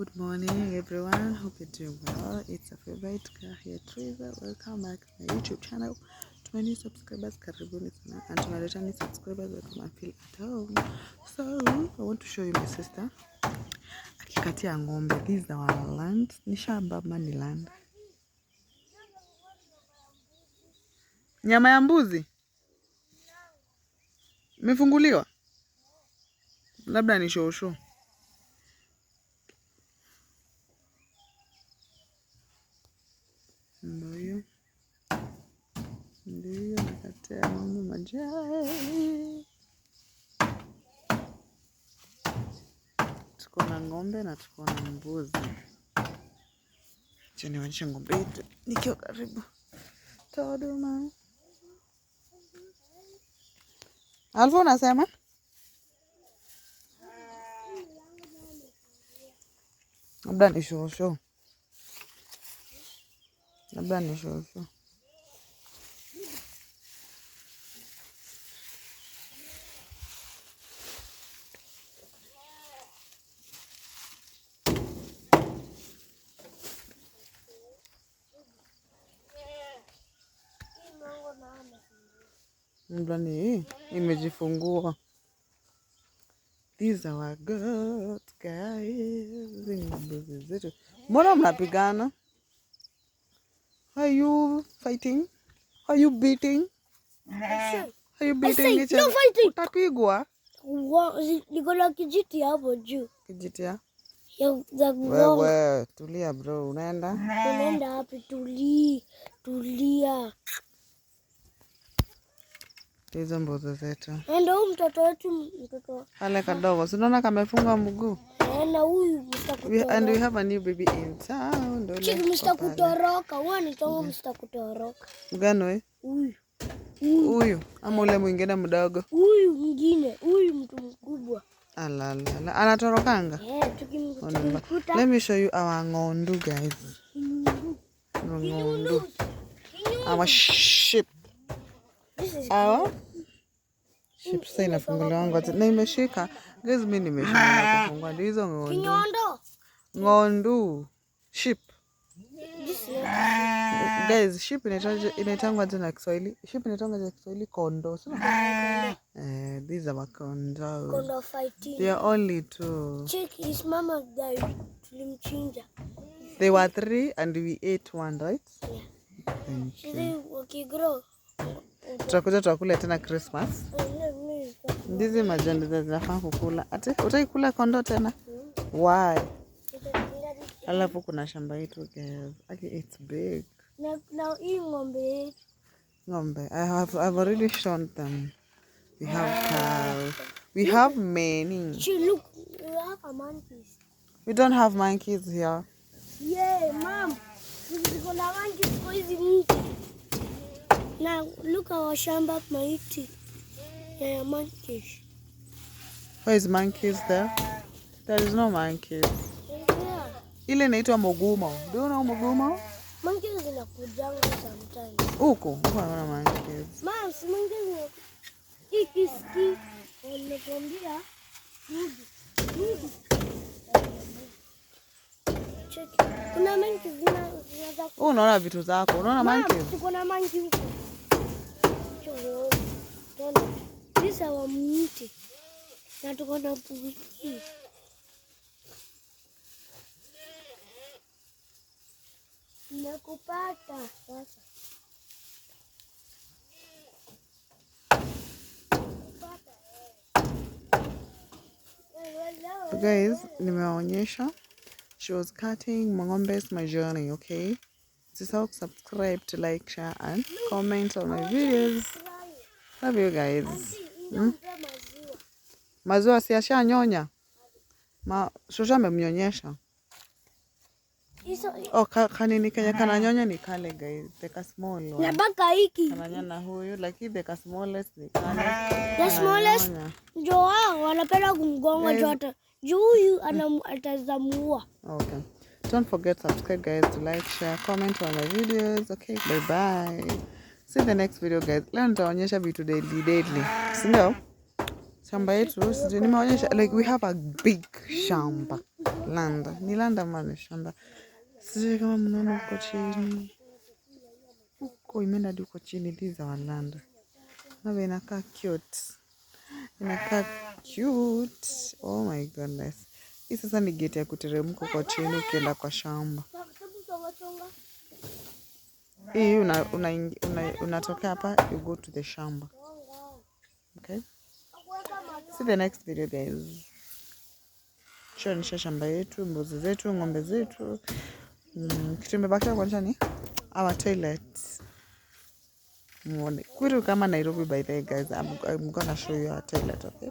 Good morning everyone, hope you're doing well. It's a favorite girl here, Triza. Welcome back to my YouTube channel. To my new subscribers, karibuni sana, and to my returning subscribers, welcome and feel at home. So I want to show you my sister akikatia ng'ombe. This is our land. Ni shamba ama ni land? Nyama ya mbuzi imefunguliwa, labda ni shosho. Ndio hiyo, ndio nakatia ng'ombe majani. Tuko na ng'ombe na tuko na mbuzi. Acha nionyeshe ng'ombe yetu nikiwa karibu. Toduma. Alfu, unasema? Labda ni shosho. Labda ni shosho. Labda ni hii imejifungua. These are our goats, guys. Hizi ni mbuzi zetu. Mbona mnapigana? Are you fighting? Are you beating? Are you beating say, each no other? fighting. Utapigwa. Niko na kijiti hapo juu Kijiti ya? ya za kugonga. Wewe tulia bro, unaenda? Unaenda wapi? Tulia. Hizo mbuzi zetu. Enda huyu mtoto wetu, mtoto Kale kadogo, si unaona kamefunga mguu? enda huyu Mr. And we Kutoroka. have a new baby in town. Ndio Chiki yule Mr. tuko pale. Kutoroka, huyu anaitwa Mr. Kutoroka. Mgani we? Huyu Huyu ama ule mwingine mdogo? huyu mwingine, huyu mtu mkubwa. Alalala, anatorokanga. Eh, tukimkuta Let me show you our ng'ondu guys. Ng'ondu. Our sheep. This is Our sheep sasa inafunguliwa ngozi na imeshika. Guys, mimi nimeshindwa kufungua. Ndio hizo ng'ondu. kinyondo. Ng'ondu. Sheep. This is not Guys, sheep inaitangwa aje na Kiswahili? Sheep inaitangwa aje na Kiswahili? Kondoo. Sio? Eh, these are our kondoo. kondo fighting. They are only two. Check his mama died. Tulimchinja. They were three and we ate one, right? Yeah. Thank you. Sisi wakigrow Tutakuja tuwakule tena Christmas. Ndizi majani zinafaa kukula. Ati utaikula kondoo tena? Why? Alafu kuna shamba yetu guys. Aki, it's big. Na hii ng'ombe yetu Ng'ombe. I've already shown them. We have cows. We have many. She look, we have a monkeys. We don't have monkeys here. Yeah, mom. Ziko na monkeys kwa hizi mti. Na look our shamba maiti. Yeah, monkeys. Where is monkeys there? There is no monkeys. Yeah. Ile inaitwa mugumo. Do you know mugumo? Monkeys zinakujanga sometimes. Huko, huko naona monkeys. Mom, si monkeys zina hii kiski wanakwambia rudi, rudi. Cheki. Kuna monkeys zinaweza Wewe unaona vitu zako. Unaona monkeys? Tuko na monkey huko. Chongo. Tona. This our mti. Na tuko na mbuzi. Nakupata sasa. So guys, nimewaonyesha. She was cutting ng'ombe's majani, okay? Usisahau subscribe to like, share and comment on my videos. Love you guys. Maziwa si ashanyonya? Ma shosha amemnyonyesha. Hizo Oh, kanini kenye kananyonya ni kale guys. The ka small na one. baka hiki. Kananyonya huyu lakini the ka smallest ni kale. The smallest Kananyonya. ndio wao wanapenda kumgonga juu hata juu huyu atazamuua. Okay. Don't forget to subscribe guys, to like, share, comment on my videos. Okay, bye bye. See you in the next video guys. Leo nitaonyesha vitu daily daily. Si ndio? Shamba yetu sijui nimeonyesha, like we have a big shamba. Land. Ni land ama ni shamba? Sijui kama mnaona huko chini. Huko imeenda hadi huko chini. This is our land. Na inakaa cute. Inakaa cute. Oh my goodness. Hii sasa ni gate ya kuteremka huko chini ukienda kwa shamba. Hii unatoka hapa, you go to the shamba. Okay? See the next video, guys. Tushaonyesha shamba yetu, mbuzi zetu, ng'ombe zetu. Kitu imebakia kuonyesha ni our toilet. Muone. Kwetu kama Nairobi, by the way, guys. I'm gonna show you our toilet, okay?